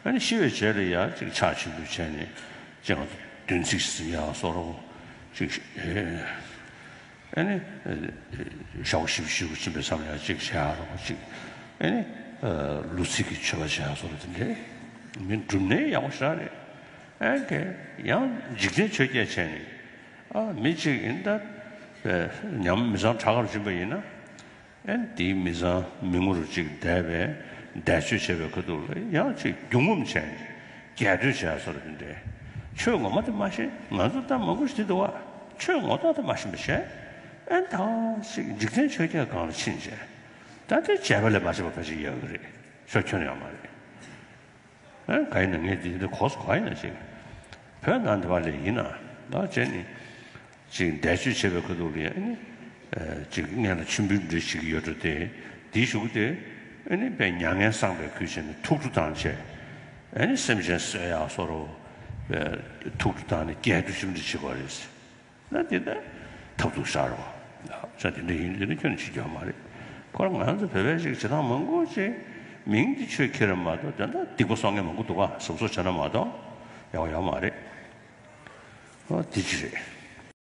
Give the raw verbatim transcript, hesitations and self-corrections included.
ཨ་ནི་ཤི་བའི་རྗེས་ལ་ཡང་ཅིག་ཕྱག་ཆེན་པོ་བྱས་ནས་ཅིག་བདུན་ཚིགས་ཟིན་ཡག་བཟོ་འདྲ་ཅིག་ཨ་ནི་ཞག་བཞི་བཅུ་ཞེ་དགུ་ཕྱིན་པའི་མཚམས་ལ་ཡང་ཅིག་བྱེད་ཡག་རོགས་ཅིག་ཨ་ནི་ལོ་ཚིགས་ཀྱི་མཆོད་པ་བྱེད་ཡག་བཟོ་འདྲ་དེ་འདྲའི་མི་སྒྲུབ་ནས་ཡག་པོ་ཞེ་དྲག་རེད། ཨ་ནི་ཡང་འཇིག་རྟེན་ཆོས་བརྒྱད་བྱས་ནས་ཨ་མི་གཅིག་ཡིན་ད་ཉམས་མི་ཚང་དྲག་གར་ཕྱིན་པ་ཡིན་ན། ཨེ་དེའི་མི་ཚང་མི་ངོ་རུ་གཅིག་བསྡད་པས་བཟླས་བརྗོད་བྱས་པའི་ཁ་ཐུག་ལ་ཡང་གཅིག་རྒྱུ་ངོམ་བྱས་ནས་རྒྱས་སྤྲོས་བྱས་སོ་ར་དེ་འདྲའི་ཆོས་ངོ་མ་དེ་མ་ཤེས། ང་ཚོ་ད་མང་པོ་ཞིག་དེ་འདུག་བ། ཆོས་ངོ་ཐོག་དེ་མ་ཤེས་པ་བྱས། ཨེ་ད་ཅིག་འཇིག་རྟེན་ཆོས་བརྒྱད་སྒང་ལ་ཕྱིན་བྱས། ད་དེ་བྱས་པ་ལས་མ་བྱས་པ་ཕལ་ཆེར་ཡོད་ཀྱི་རེད། ཆོས་ཁྱོན་ཡོད་མ་རེད། ཨ་ག་ཡིན་ན་ངས་འདི་འདི་གོ་སོང་། ག་ཡིན་ན་ཅིག་བོད་ནང་འདི་བ་ལས་ཡིན་ན་ད་བྱས་ནི་ཅིག་བཟླས་བརྗོད་བྱེད་པའི་ཁ་ཐུག་ལ་ཨ་ནི་ཅིག་སྔན་ལ་མཆོད་འབུལ་འདྲ་ཞིག་ཡོད་འགྲོ་དེ་འདིའི་གཞུག་དེ་ཨ་ནི་དཔེ་མྱ་ངན་སངས་པའི་ཁུལ་བྱས་ནས་ཐུགས་སྤྲོ་བཏང་བྱས། ཨ་ནི་སེམས་ཅན་གསོད་ཡག་བཟོ་འདྲ་ཐུགས་སྤྲོ་བཏང་ནས་རྒྱས་སྤྲོས་ཞིབ་འདྲ་བྱེད་དགོས་རེད། ན་དེ་ལྟར་ཐབས་སྡུག་ཤར་བ། ས་དེ་འདྲ་ཡིན་དེ་ནི་ཁྱོན་ནས་བྱེད་རྒྱུ་མ་རེད། ཁོ་རང་ང་ཚོ་བོད་པའི་ཅིག་བྱེད་སྟངས་མང་པོ་ཅིག་མིང་འདི་ཆོས་ཁྱེར་མ་གཏོགས་དེ་འདྲ་སྡིག་པ་གསོག་མཁན་མང་པོ་འདུག་ག་ཟབ་གསོག་བྱས་ན་མ་གཏོགས་ཡག་པོ་ཡོད་མ་རེད། ཨོ་དེ་ཅི་རེད།